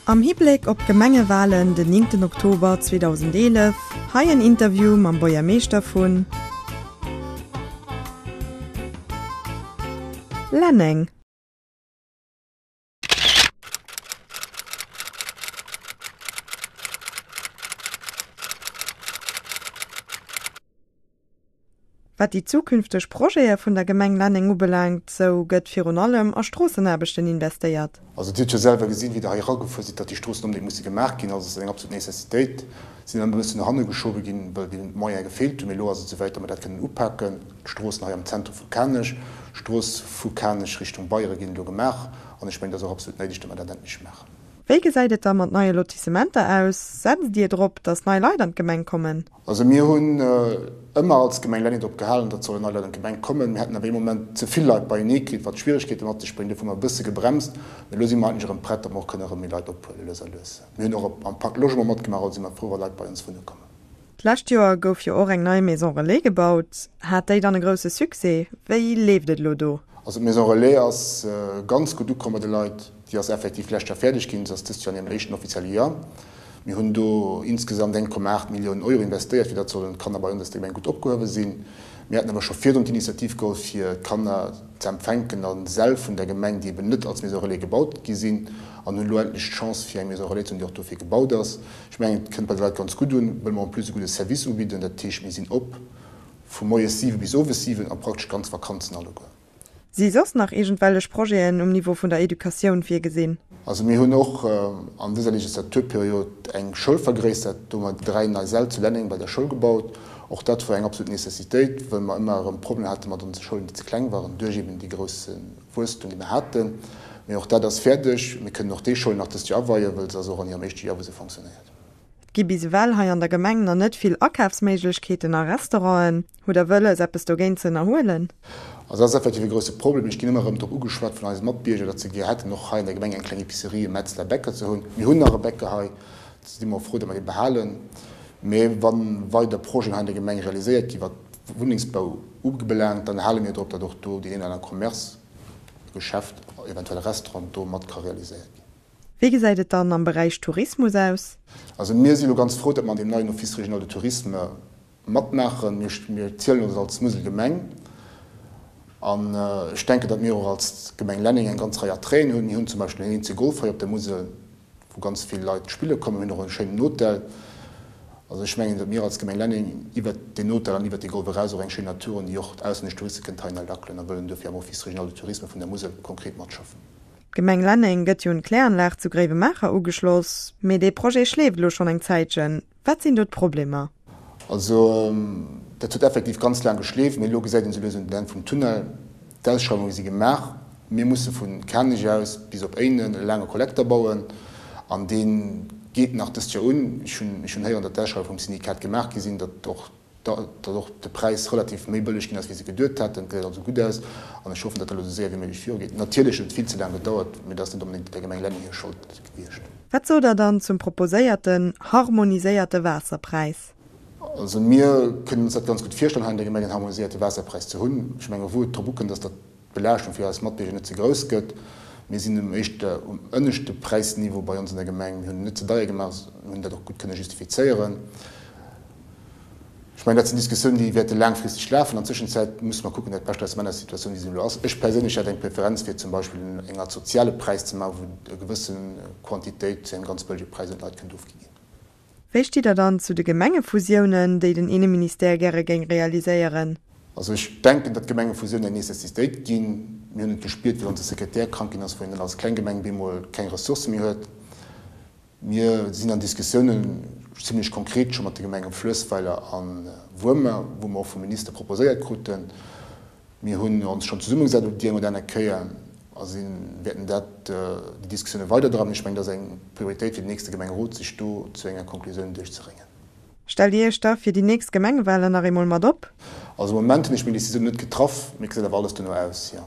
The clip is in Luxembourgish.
Am Hibléck op d'Gemengewalen den 9 Oktober 2011, hei en Interview mam Buergermeeschter vun Lenneng. Wat déi zukünfteg Projete vun der Gemeng Lenneng ubelaangt, sou gëtt virun allem a Stroossenaarbechten investéiert. Also Dir hutt jo selwer gesinn, wéi Der hei eragefuer sidd, datt déi Stroossen onbedéngt musse gemaach ginn. Also et ass eng absolut Nécessitéit. Si sinn ëmmer e bëssen no hanne geschobe ginn, well déi Moyene gefeelt hunn. Mee elo ass et esouwäit, datt mer dat kënnen upaken. D'Stroossen hei am Zentrum vu Kanech, d'Strooss vu Kanech Richtung Beyere ginn elo gemaach. An ech mengen, et ass och absolut néideg, datt mer dat endlech maachen. Wéi gesäit et da mat neie Lotissementer aus? Setzt Dir drop, datt nei Leit an d'Gemeng kommen? Also mir hunn ëmmer als Gemeng Lenneng drop gehalen, datt sollen nei Leit an d'Gemeng kommen. Mir hätten awer ee Moment ze vill Leit beienee kritt, wat Schwieregkeete mat sech bréngt. Dofir hu mer e bësse gebremst. Mee elo si mer eigentlech erëm prett, datt mer och kënne erëm méi Leit ophuelen, lues a lues. Mir hunn och am Pacte Logement matgemaach, also si mer frou, wa Leit bei ons wunne kommen. D'lescht Joer gouf jo och eng nei Maison Relais gebaut. Hat déi dann e grousse Succès? Wéi leeft et elo do? Also d'Maison Relais ass ganz gutt ukomm bei de Leit. Déi ass effektiv d'lescht Joer fäerdeg ginn. Se ass dëst Joer an hirem éischten offizielle Joer. Mir hunn do insgesamt 1,8 Milliounen Euro investéiert, fir datt sollen d'Kanner bei ons aus der Gemeng gutt opgehuewe sinn. Mir haten awer scho virdrun d'Initiativ geholl, fir d'Kanner ze empfänken a Säll vun der Gemeng, déi eben net als Maison Relais gebaut gi sinn, an hunn elo endlech d'Chance, fir eng Maison Relais ze hunn, déi och dofir gebaut ass. Ech mengen, et kënnt bei de Leit ganz gutt un, wëll mer en plus e gudde Service ubidden. Dat heescht, mir sinn op vu moies 7 bis owes 7 a praktesch ganz Vakanzen alleguer. Si soss nach iergendwellech Projeten um Niveau vun der Educatioun virgesinn? Also mir hunn och an dëser Legislaturperiod eng Schoul vergréissert. Do hu mer 3 nei Säll zu Lenneng bei der Schoul gebaut. Och dat war eng absolut Necessitéit, wëll mer ëmmer erëm Problemer hate mat onse Schoulen, déi ze kleng waren duerch eben dee grousse Wuesstum, dee mer haten. Mee och dat ass fäerdeg. Mir kënnen och déi Schoul nach dëst Joer aweien, wëll se ass och an hirem éischte Joer, wou se fonctionnéiert. Et gi bis ewell hei an der Gemeng nach net vill Akafsméiglechkeeten a Restauranten. Hutt Der wëlles, eppes dogéint ze ënnerhuelen? Also dat ass effektiv e grousse Problem. Ech ginn ëmmer erëm drop ugeschwat vun eise Matbierger, datt se gär hätten, och hei an der Gemeng eng kleng Epicerie, e Metzler, e Bäcker ze hunn. Mir hunn nach e Bäcker hei, do si mer och frou, datt mer dee behalen. Mee wa weider Projeten hei an der Gemeng realiséiert ginn, wat Wunnengsbau ubelaangt, dann hale mir drop, datt och do deen een oder anere Commerce, Geschäft, eventuell Restaurant do mat ka realiséiert ginn. Wéi gesäit et dann am Beräich Tourismus aus? Also mir si lo ganz frou, datt mer an deem neien Office régional de tourisme matmaachen. Mir, mir zielen ons als Muselgemeng an ech denken, datt mir och als Gemeng Lenneng eng ganz Rei Attraiten hunn. Mir hunn zum Beispill en eenzege Golf hei op der Musel, wou ganz vill Leit spille kommen. Mir hunn och e schéinen Hotel. Also ech mengen, datt mir als Gemeng Lenneng iwwert deen Hotel an iwwert dee Golf eraus och eng schéin Natur hunn, déi och auslännesch Touriste kënnt heihinner lackelen a wëllen duerfir am Office régional de tourisme vun der Musel konkret matschaffen. D'Gemeng Lenneng gëtt jo un d'Kläranlag zu Gréiwemaacher ugeschloss, mee dee Projet schleeft elo schonn eng Zäitchen. Wat sinn do d'Problemer? Also dat huet effektiv ganz laang geschleeft, mee elo gesäit een esou lues un den Enn vum Tunnel. D'Ausschreiwunge si gemaach. Mir musse vu Kanech aus bis op Éinen e laange Kollekter bauen an dee geet nach dëst Joer un. Ech hunn ech hunn héieren, datt d'Ausschreiwunge vum Syndikat gemaach gi sinn, datt och datt och de Präis relativ méi bëlleg ginn ass, wéi se geduet haten. Et gesäit also gutt aus an ech hoffen, datt dat elo esou séier wéi méiglech virugeet. Natierlech huet et vill ze laang gedauert, mee dat ass net onbedéngt der Gemeng Lenneng hir Schold gewiescht. Wat sot Der dann zum proposéierten harmoniséierte Waasserpräis? Also mir kënnen ons dat ganz gutt virstellen, hei an der Gemeng en harmoniséierte Waasserpräis ze hunn. Ech menge wou et drop ukënnt, ass, datt d'Belaaschtung fir eis Matbierger net ze grouss gëtt. Mir sinn um éischte, um ënneschte Präisniveau bei ons an der Gemeng. Mir hunn en net ze deier gemaach, mir hunn dat och gutt kënne justifizéieren. Ech mengen, dat sinn Diskussiounen, déi wäerte laangfristeg lafen. An Tëschenzäit musse mer kucken, dat Bescht aus der Situatioun, wéi se elo ass. Ech perséinlech hätt eng Preferenz, fir zum Beispill eng Art soziale Präis ze maachen, wou e gewësse Quantitéit zu engem ganz bëllege Präis un d'Leit kënnt ofgi ginn. Wéi stitt Der dann zu de Gemengefusiounen, déi den Inneministère gäre géing realiséieren? Also ech denken, datt Gemengefusiounen eng Necessitéit ginn. Mir hunn et gespiert, wéi onse Sekretär krank ginn ass, wou een dann als kleng Gemeng bemol keng Ressourcë méi huet. Mir sinn an Diskussiounen, zimlech konkret scho mat de Gemenge Fluessweiler a Wuermer, wou mer och vum Minister proposéiert kruten. Mir hunn ons schonn zesummegesat op déi eng oder aner Kéier a si wäerten dat, déi Diskussioune weiderdreiwen. Ech mengen, dat ass eng Prioritéit fir den nächste Gemengerot, sech do zu enger Konklusioun duerchzeréngen. Stellt Dir Iech da fir déi nächst Gemengewahlen nach eemol mat op? Also am Moment hunn ech meng Decisioun net getraff, mee et gesäit awer alles dono aus, jo.